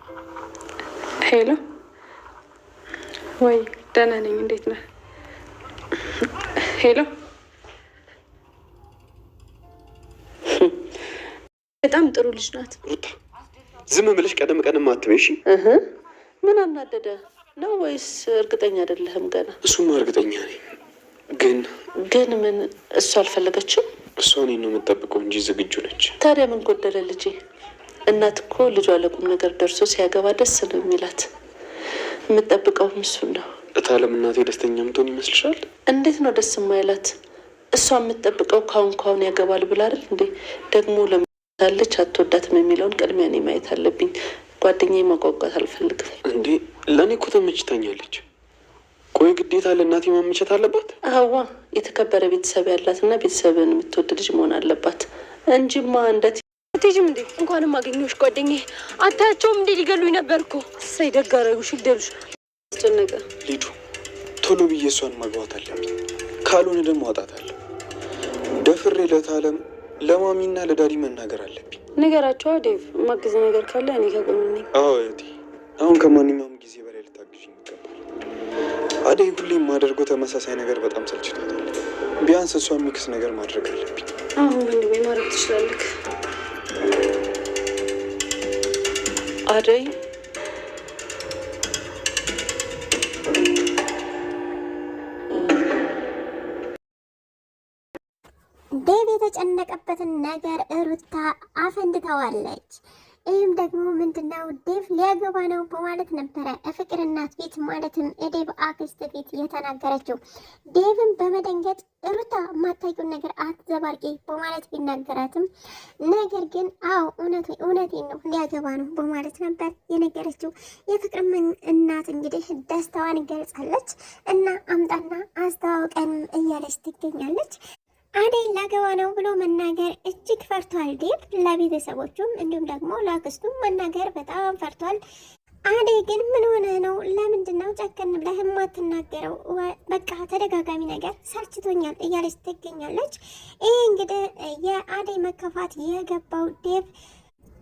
Hello፣ ወይ ደህና ነኝ። እንዴት ነህ? Hello። በጣም ጥሩ ልጅ ናት። ሩታ ዝም ብለሽ ቀደም ቀደም አትበይ እሺ። ምን አናደደ ነው ወይስ እርግጠኛ አይደለህም ገና? እሱማ እርግጠኛ ነኝ፣ ግን ግን ምን? እሱ አልፈለገችም። እሷ እኔን ነው የምጠብቀው እንጂ ዝግጁ ነች። ታዲያ ምን ጎደለ ልጄ? እናት እኮ ልጇ ለቁም ነገር ደርሶ ሲያገባ ደስ ነው የሚላት። የምጠብቀውም እሱን ነው። እታለም እናቴ ደስተኛ ምትሆን ይመስልሻል? እንዴት ነው ደስ የማይላት? እሷ የምትጠብቀው ካሁን ካሁን ያገባል ብላ አይደል እንዴ? ደግሞ ለምታለች አትወዳትም የሚለውን ቅድሚያ እኔ ማየት አለብኝ። ጓደኛዬ ማጓጓት አልፈልግም። እንዴ ለእኔ እኮ ተመችታኛለች። ቆይ ግዴታ ለእናቴ ማመቸት አለባት? አዋ የተከበረ ቤተሰብ ያላትና ቤተሰብን የምትወድ ልጅ መሆን አለባት እንጂማ እንደ አትሄጂም እንዴ? እንኳንም አገኘሁሽ ጓደኛዬ። አታያቸውም እንዴ? ሊገሉኝ ነበር እኮ። እሰይ ደግ አደረጉሽ፣ ይግደሉሽ። አስጨነቀ። ሊዱ ቶሎ ብዬ እሷን ማግባት አለብኝ፣ ካልሆነ ደግሞ አጣታለሁ። ደፍሬ ለታለም ለማሚና ለ daddy መናገር አለብኝ። ንገራቸዋ ዴቭ። ማግዝ ነገር ካለ እኔ ከጎን ነኝ። አዎ እህቴ፣ አሁን ከማንኛውም ጊዜ በላይ ልታግዥኝ ይገባል። አደይ ሁሌ የማደርገው ተመሳሳይ ነገር በጣም ሰልችቷታል። ቢያንስ እሷ የሚክስ ነገር ማድረግ አለብኝ። አሁን ወንድሜ ማድረግ ትችላለህ። አደይ ዴቭ የተጨነቀበትን ነገር ሩታ አፈንድተዋለች። ይህም ደግሞ ምንድነው ዴቭ ሊያገባ ነው በማለት ነበረ ፍቅር እናት ቤት ማለትም ዴቭ አክስት ቤት የተናገረችው። ዴቭን በመደንገጥ ሩታ የማታውቂውን ነገር አትዘባርቂ በማለት ቢናገራትም ነገር ግን አዎ እውነቴን ነው ሊያገባ ነው በማለት ነበር የነገረችው። የፍቅር እናት እንግዲህ ደስታዋን ገልጻለች እና አምጣና አስተዋውቀን እያለች ትገኛለች። አደይ ላገባ ነው ብሎ መናገር እጅግ ፈርቷል ዴቭ። ለቤተሰቦቹም እንዲሁም ደግሞ ለአክስቱም መናገር በጣም ፈርቷል። አደይ ግን ምን ሆነ ነው? ለምንድን ነው ጨከን ብለህ የማትናገረው? በቃ ተደጋጋሚ ነገር ሰልችቶኛል እያለች ትገኛለች። ይህ እንግዲህ የአደይ መከፋት የገባው ዴቭ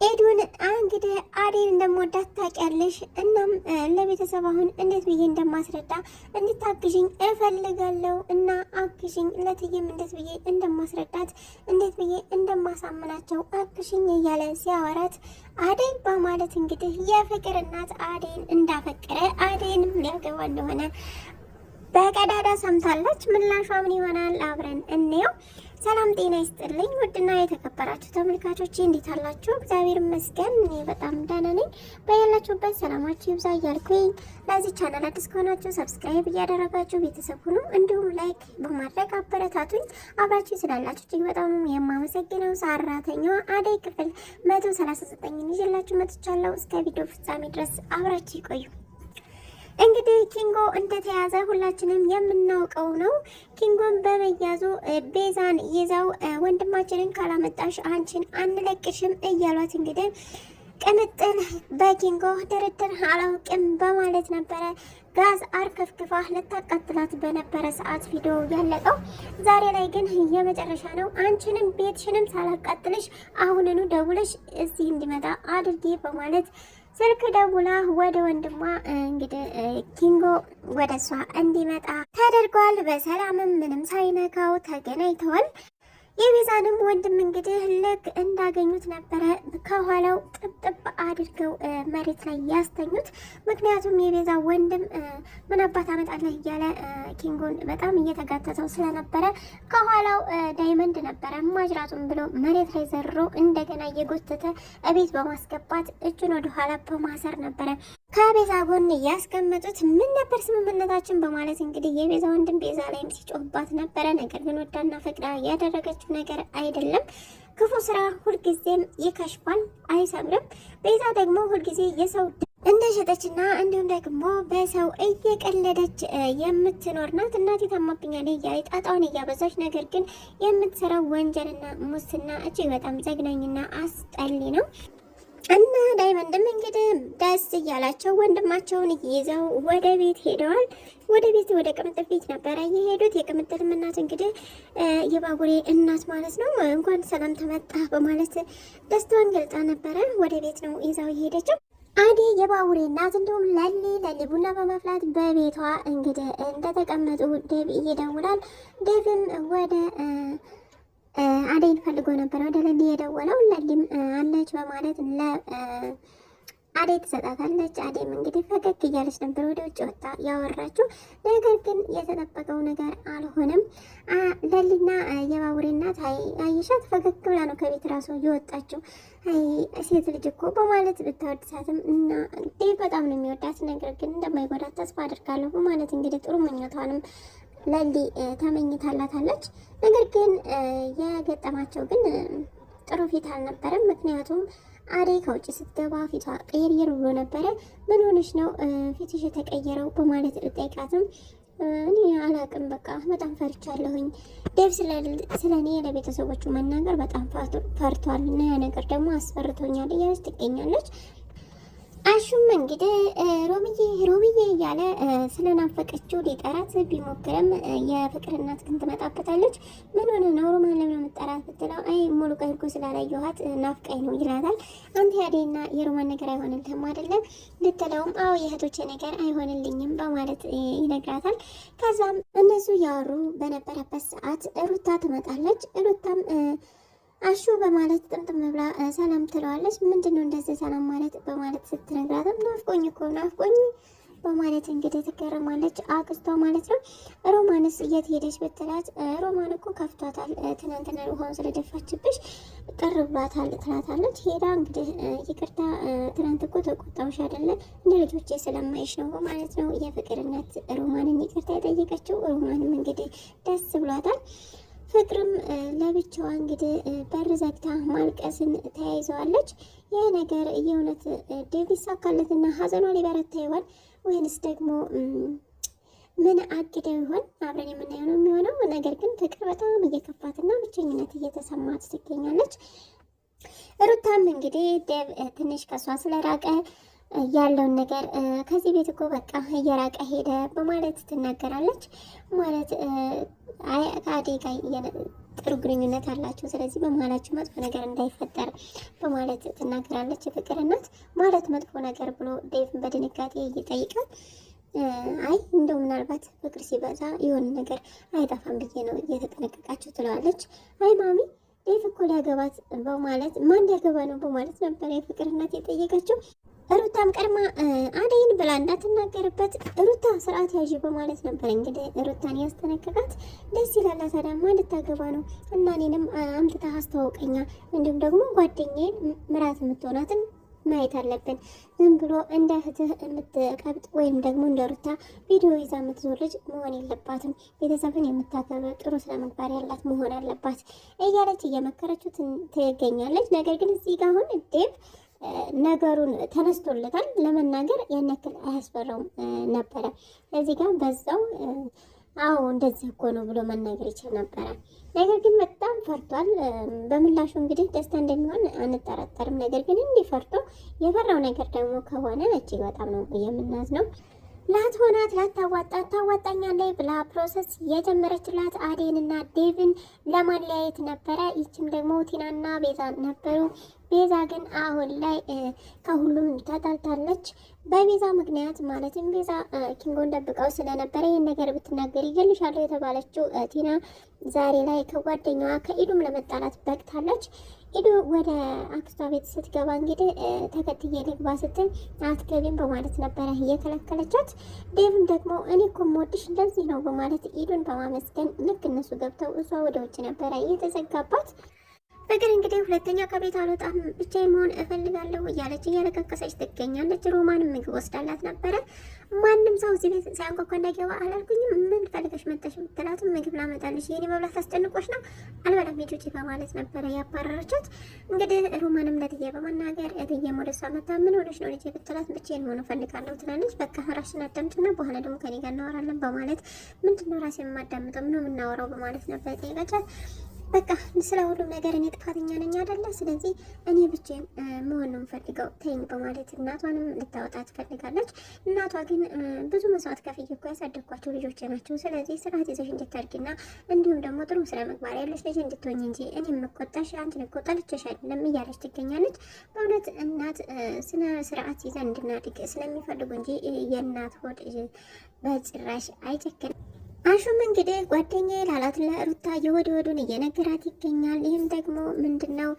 ኤዱን እንግዲህ አዴን እንደምወዳት ታውቂያለሽ። እናም ለቤተሰብ አሁን እንዴት ብዬ እንደማስረዳ እንድታግዥኝ እፈልጋለሁ እና አግዥኝ፣ ለትዬም እንዴት ብዬ እንደማስረዳት እንዴት ብዬ እንደማሳምናቸው አግዥኝ እያለ ሲያወራት አደይ በማለት እንግዲህ የፍቅር እናት አዴን እንዳፈቀረ አዴንም ሊያገባ እንደሆነ በቀዳዳ ሰምታለች። ምላሿ ምን ይሆናል? አብረን እንየው። ሰላም ጤና ይስጥልኝ። ውድና የተከበራችሁ ተመልካቾች እንዴት አላችሁ? እግዚአብሔር ይመስገን እኔ በጣም ደህና ነኝ። በያላችሁበት ሰላማችሁ ይብዛ እያልኩኝ ለዚህ ቻናል አዲስ ከሆናችሁ subscribe እያደረጋችሁ ቤተሰብ ሁኑ፣ እንዲሁም like በማድረግ አበረታቱኝ። አብራችሁ ስላላችሁ እጅግ በጣም የማመሰግነው። ሰራተኛዋ አደይ ክፍል 139ን ይዤላችሁ መጥቻለሁ። እስከ ቪዲዮ ፍጻሜ ድረስ አብራችሁ ይቆዩ። እንግዲህ ኪንጎ እንደተያዘ ሁላችንም የምናውቀው ነው። ኪንጎን በመያዙ ቤዛን ይዘው ወንድማችንን ካላመጣሽ አንቺን አንለቅሽም እያሏት እንግዲህ ቅምጥል በኪንጎ ድርድር አላውቅም በማለት ነበረ ጋዝ አርከፍክፋ ልታቃጥላት በነበረ ሰዓት ቪዲዮ ያለቀው። ዛሬ ላይ ግን የመጨረሻ ነው። አንቺንም ቤትሽንም ሳላቃጥልሽ አሁንኑ ደውለሽ እዚህ እንዲመጣ አድርጊ በማለት ስልክ ደውላ ወደ ወንድሟ እንግዲህ ኪንጎ ወደ እሷ እንዲመጣ ተደርጓል። በሰላምም ምንም ሳይነካው ተገናኝተዋል። የቤዛንም ወንድም እንግዲህ ልክ እንዳገኙት ነበረ ከኋላው ጥብጥብ አድርገው መሬት ላይ ያስተኙት። ምክንያቱም የቤዛ ወንድም ምን አባት አመጣለህ እያለ ኪንጎን በጣም እየተጋተተው ስለነበረ ከኋላው ዳይመንድ ነበረ ማጅራቱን ብሎ መሬት ላይ ዘርሮ እንደገና እየጎተተ እቤት በማስገባት እጁን ወደኋላ በማሰር ነበረ ከቤዛ ጎን ያስቀመጡት። ምን ነበር ስምምነታችን በማለት እንግዲህ የቤዛ ወንድም ቤዛ ላይም ሲጮህባት ነበረ። ነገር ግን ወዳና ፈቅዳ ያደረገችው ነገር አይደለም። ክፉ ስራ ሁልጊዜም ይከሽፋል፣ አይሰምርም። ቤዛ ደግሞ ሁልጊዜ የሰው እንደሸጠችና እንዲሁም ደግሞ በሰው እየቀለደች የምትኖር ናት። እናቴ ታማብኛለች እያለች ጣጣውን እያበዛች፣ ነገር ግን የምትሰራው ወንጀልና ሙስና እጅግ በጣም ዘግናኝና አስጠሊ ነው። እና ዳይመንድም እንግዲህ ደስ እያላቸው ወንድማቸውን ይዘው ወደ ቤት ሄደዋል። ወደ ቤት ወደ ቅምጥል ቤት ነበረ የሄዱት። የቅምጥልም እናት እንግዲህ የባቡሬ እናት ማለት ነው እንኳን ሰላም ተመጣ በማለት ደስታዋን ገልጻ ነበረ። ወደ ቤት ነው ይዛው የሄደችው። አደይ የባቡሬ እናት እንዲሁም ለሊ ለሊ ቡና በማፍላት በቤቷ እንግዲህ እንደተቀመጡ ዴቭ ይደውላል። ዴቭም ወደ አደይን ፈልጎ ነበረ ወደ ለሊ የደወለው። ለሊም አለች በማለት አደይ ትሰጣታለች። አደይም እንግዲህ ፈገግ እያለች ነበር ወደ ውጭ ወጣ ያወራችው። ነገር ግን የተጠበቀው ነገር አልሆነም። ለሊና የባቡሬ እናት አይሻት ፈገግ ብላ ነው ከቤት ራሱ የወጣችው። አይ ሴት ልጅ እኮ በማለት ብታወድሳትም እና ዴቭ በጣም ነው የሚወዳት፣ ነገር ግን እንደማይጎዳት ተስፋ አድርጋለሁ በማለት እንግዲህ ጥሩ ምኞቷንም ለሊ ተመኝታላታለች። ነገር ግን የገጠማቸው ግን ጥሩ ፊት አልነበረም። ምክንያቱም አደይ ከውጭ ስትገባ ፊቷ ቀየርየር ብሎ ነበረ። ምን ሆነሽ ነው ፊትሽ የተቀየረው በማለት ጠይቃትም እኔ አላቅም፣ በቃ በጣም ፈርቻለሁኝ። ዴቭ ስለ እኔ ለቤተሰቦቹ መናገር በጣም ፈርቷል እና ያ ነገር ደግሞ አስፈርቶኛል እያለች ትገኛለች። አሹም እንግዲህ ሮምዬ ሮምዬ እያለ ስለናፈቀችው ሊጠራት ቢሞክርም የፍቅር እናት ግን ትመጣበታለች። ምን ሆነ ነው ሮማን ለምን የምጠራት ብትለው አይ ሙሉ ቀን እኮ ስላላየኋት ናፍቃኝ ነው ይላታል። አንተ ያዴና የሮማን ነገር አይሆንልህም አይደለም ልትለውም አዎ የእህቶቼ ነገር አይሆንልኝም በማለት ይነግራታል። ከዛም እነሱ እያወሩ በነበረበት ሰዓት ሩታ ትመጣለች። ሩታም አሹ በማለት ጥምጥም ብላ ሰላም ትለዋለች። ምንድን ነው እንደዚህ ሰላም ማለት በማለት ስትነግራትም ናፍቆኝ እኮ ናፍቆኝ በማለት እንግዲህ ትገረማለች፣ አክስቷ ማለት ነው። ሮማንስ የት ሄደች ብትላት ሮማን እኮ ከፍቷታል፣ ትናንትና ውሃውን ስለደፋችብሽ ቅር ብሏታል ትላታለች። ሄዳ እንግዲህ ይቅርታ ትናንት እኮ ተቆጣሁሽ አይደለ እንደ ልጆቼ ስለማይሽ ነው በማለት ነው የፍቅር እናት ሮማንን ይቅርታ የጠየቀችው። ሮማንም እንግዲህ ደስ ብሏታል። ፍቅርም ለብቻዋ እንግዲህ በር ዘግታ ማልቀስን ተያይዘዋለች። ይህ ነገር የእውነት ዴቭ ይሳካለትና ሀዘኗ ሊበረታ ይሆን ወይንስ ደግሞ ምን አግደው ይሆን? አብረን የምናየው ነው የሚሆነው። ነገር ግን ፍቅር በጣም እየከፋትና ብቸኝነት እየተሰማት ትገኛለች። ሩታም እንግዲህ ዴቭ ትንሽ ከሷ ስለራቀ ያለውን ነገር ከዚህ ቤት እኮ በቃ እየራቀ ሄደ በማለት ትናገራለች። ማለት ከአደይ ጋር ጥሩ ግንኙነት አላቸው፣ ስለዚህ በመሀላቸው መጥፎ ነገር እንዳይፈጠር በማለት ትናገራለች። የፍቅር እናት ማለት መጥፎ ነገር ብሎ ዴቭን በድንጋጤ ይጠይቃል። አይ እንደው ምናልባት ፍቅር ሲበዛ የሆነ ነገር አይጠፋም ብዬ ነው እየተጠነቀቃችሁ ትለዋለች። አይ ማሚ ዴቭ እኮ ሊያገባት በማለት ማን ሊያገባ ነው በማለት ነበር የፍቅር እናት የጠየቀችው። ሩታም ቀድማ አደይን ብላ እንዳትናገርበት ሩታ ስርዓት ያዥ በማለት ነበር እንግዲህ ሩታን ያስጠነቀቃት። ደስ ይላል። ታዲያማ ልታገባ ነው እና እኔንም አምጥታ አስተዋውቀኛ፣ እንዲሁም ደግሞ ጓደኛዬን ምራት የምትሆናትን ማየት አለብን። ዝም ብሎ እንደ እህትህ የምትቀብጥ ወይም ደግሞ እንደ ሩታ ቪዲዮ ይዛ የምትዞር ልጅ መሆን የለባትም። ቤተሰብን የምታከብር ጥሩ ስነምግባር ያላት መሆን አለባት እያለች እየመከረችው ትገኛለች። ነገር ግን እዚህ ጋር አሁን ዴቭ ነገሩን ተነስቶለታል። ለመናገር ያን ያክል አያስፈራውም ነበረ። እዚህ ጋር በዛው አዎ እንደዚህ እኮ ነው ብሎ መናገር ይችል ነበረ። ነገር ግን በጣም ፈርቷል። በምላሹ እንግዲህ ደስታ እንደሚሆን አንጠራጠርም። ነገር ግን እንዲህ ፈርቶ የፈራው ነገር ደግሞ ከሆነ እጅግ በጣም ነው የምናዝነው። ላትሆናት ላታዋጣ ታዋጣኛለች ብላ process የጀመረችላት አዴንና ዴቭን ለማለያየት ነበረ። ይችም ደግሞ ቲናና ቤዛ ነበሩ። ቤዛ ግን አሁን ላይ ከሁሉም ተጣልታለች። በቤዛ ምክንያት ማለትም ቤዛ ኪንጎን ደብቀው ስለነበረ ይህን ነገር ብትናገር ይገልሻለሁ የተባለችው ቲና ዛሬ ላይ ከጓደኛዋ ከኢዱም ለመጣላት በቅታለች። ኢዱ ወደ አክስቷ ቤት ስትገባ እንግዲህ ተከትዬ ልግባ ስትል አትገቢም በማለት ነበረ እየከለከለቻት። ዴቭም ደግሞ እኔ እኮ የምወድሽ እንደዚህ ነው በማለት ኢዱን በማመስገን ልክ እነሱ ገብተው እሷ ወደ ውጭ ነበረ እየተዘጋባት። ፍቅር እንግዲህ ሁለተኛ ከቤት አልወጣም ብቻዬን መሆን እፈልጋለሁ እያለች እያለቀቀሰች ትገኛለች። ሮማን ምግብ ወስዳላት ነበረ። ማንም ሰው እዚህ ቤት ሳያንኳኳ እንዳይገባ አላልኩኝም? ምን ፈልገሽ መጣሽ ብትላትም ምግብ ላመጣልሽ የኔ መብላት አስጨንቆሽ ነው አልበላም ሂጂ ውጪ በማለት ነበረ ያባረረቻት። እንግዲህ ሮማንም ለትዬ በመናገር እትዬም ወደ እሷ መታ ምን ሆነሽ ነው ልጄ ብትላት ብቻዬን መሆን እፈልጋለሁ ትላለች። በቃ ራስሽን አዳምጪና በኋላ ደግሞ ከኔ ጋር እናወራለን በማለት ምንድነው ራሴን የማዳምጠው ምነው የምናወራው በማለት ነበር ጠይቀቻት። በቃ ስለ ሁሉም ነገር እኔ ጥፋተኛ ነኝ አይደለ? ስለዚህ እኔ ብቻዬን መሆን ነው የምፈልገው ተይኝ በማለት እናቷንም ልታወጣ ትፈልጋለች። እናቷ ግን ብዙ መስዋዕት ከፍዬ እኮ ያሳደግኳቸው ልጆች ናቸው። ስለዚህ ስርዓት ይዘሽ እንድታድጊና እንዲሁም ደግሞ ጥሩ ስነ ምግባር ያለሽ ልጅ እንድትሆኝ እንጂ እኔ የምቆጣሽ አንቺን እቆጣ ልችሽ አይደለም እያለች ትገኛለች። በእውነት እናት ስነ ስርዓት ይዘን እንድናድግ ስለሚፈልጉ እንጂ የእናት ሆድ በጭራሽ አይጨክንም። አሹም እንግዲህ ጓደኛዬ ላላት ለሩታ የሆድ ሆዱን እየነገራት ይገኛል። ይህም ደግሞ ምንድን ነው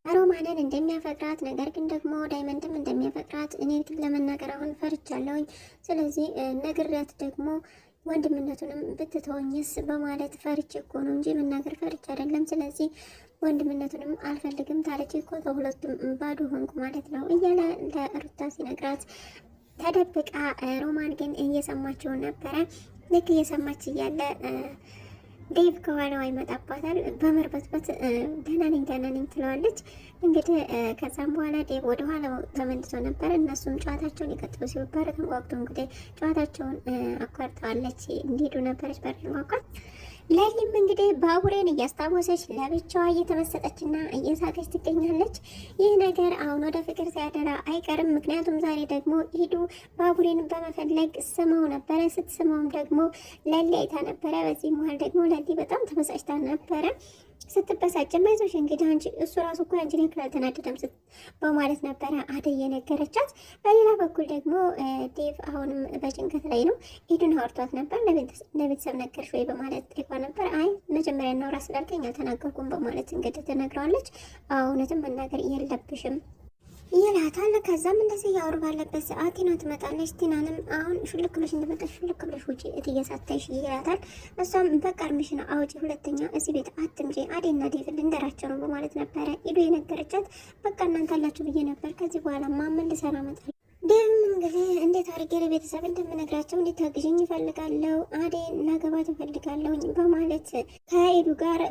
ሮማንን እንደሚያፈቅራት ነገር ግን ደግሞ ዳይመንድም እንደሚያፈቅራት እኔ ግን ለመናገር አሁን ፈርቻለሁኝ። ስለዚህ ነግሬያት ደግሞ ወንድምነቱንም ብትተወኝስ በማለት ፈርቼ እኮ ነው እንጂ መናገር ፈርቼ አይደለም። ስለዚህ ወንድምነቱንም አልፈልግም ታለች እኮ ከሁለቱም ባዶ ሆንኩ ማለት ነው እያለ ለሩታ ሲነግራት ተደብቃ ሮማን ግን እየሰማችው ነበረ። ልክ እየሰማች እያለ ዴቭ ከኋላዋ ይመጣባታል። በመርበትበት ደህና ነኝ ደህና ነኝ ትለዋለች። እንግዲህ ከዛም በኋላ ዴቭ ወደ ኋላው ተመልሶ ነበር። እነሱም ጨዋታቸውን ይቀጥሉ ሲሉ በር ተንኳኩቶ እንግዲህ ጨዋታቸውን አቋርጠዋለች። እንዲሄዱ ነበረች በር ተንኳኳ። ለሊም እንግዲህ ባቡሬን እያስታወሰች ለብቻዋ እየተመሰጠችና እየሳቀች ትገኛለች። ይህ ነገር አሁን ወደ ፍቅር ሳያደላ አይቀርም። ምክንያቱም ዛሬ ደግሞ ሂዱ ባቡሬን በመፈለግ ስመው ነበረ። ስትስመውም ደግሞ ለሊ አይታ ነበረ። በዚህ መሀል ደግሞ ለሊ በጣም ተበሳጭታ ነበረ። ስትበሳጭም አይዞሽ እንግዲህ አንቺ እሱ ራሱ እኮ አንቺን ያክል አልተናደደም በማለት ነበረ አደይ የነገረቻት። በሌላ በኩል ደግሞ ዴቭ አሁንም በጭንቀት ላይ ነው። ኤዱን አውርቷት ነበር። ለቤተሰብ ነገርሽ ወይ በማለት ጠይቋ ነበር። አይ መጀመሪያ እናውራ ስላልከኝ አልተናገርኩም በማለት እንግዲህ ትነግረዋለች። እውነትም መናገር የለብሽም ይላታል። ከዛም እንደዚህ እያወሩ ባለበት ሰዓት ቲና ትመጣለች። ቲናንም አሁን ሹልክ ብለሽ እንደመጣሽ ሹልክ ብለሽ ውጪ እትዬ ሳታይሽ ይላታል። እሷም በቃ እርምሽን አውጪ፣ ሁለተኛ እዚህ ቤት አትምጪ፣ አዴና ዴቭ ልንደራቸው ነው በማለት ነበረ ኢዱ የነገረቻት። በቃ እናንተ አላችሁ ብዬ ነበር፣ ከዚህ በኋላ ማመን ልሰራ እመጣለሁ። ዴቭም እንግዲህ እንዴት አድርጌ ለቤተሰብ እንደምነግራቸው እንድታግዥኝ እፈልጋለሁ፣ አዴን ላገባት እፈልጋለሁኝ በማለት ከኤዱ ጋር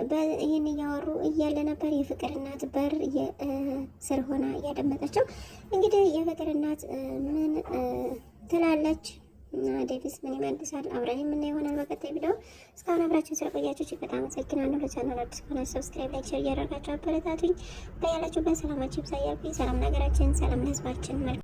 ይህን እያወሩ እያለ ነበር የፍቅር እናት በር ስር ሆና እያደመጠችው። እንግዲህ የፍቅር እናት ምን ትላለች እና ዴቪስ ምን ይመልሳል? አብረን የምናየው ይሆናል በቀጣይ ቪዲዮ። እስካሁን አብራችሁን ስለቆያችሁ እጅግ በጣም አመሰግናለሁ። ለቻናል አዲስ ከሆናችሁ subscribe፣ like፣ share እያደረጋችሁ አበረታቱኝ። በያላችሁበት ሰላማችሁ ይብዛ እያልኩኝ ሰላም ለሀገራችን፣ ሰላም ለሕዝባችን። መልካም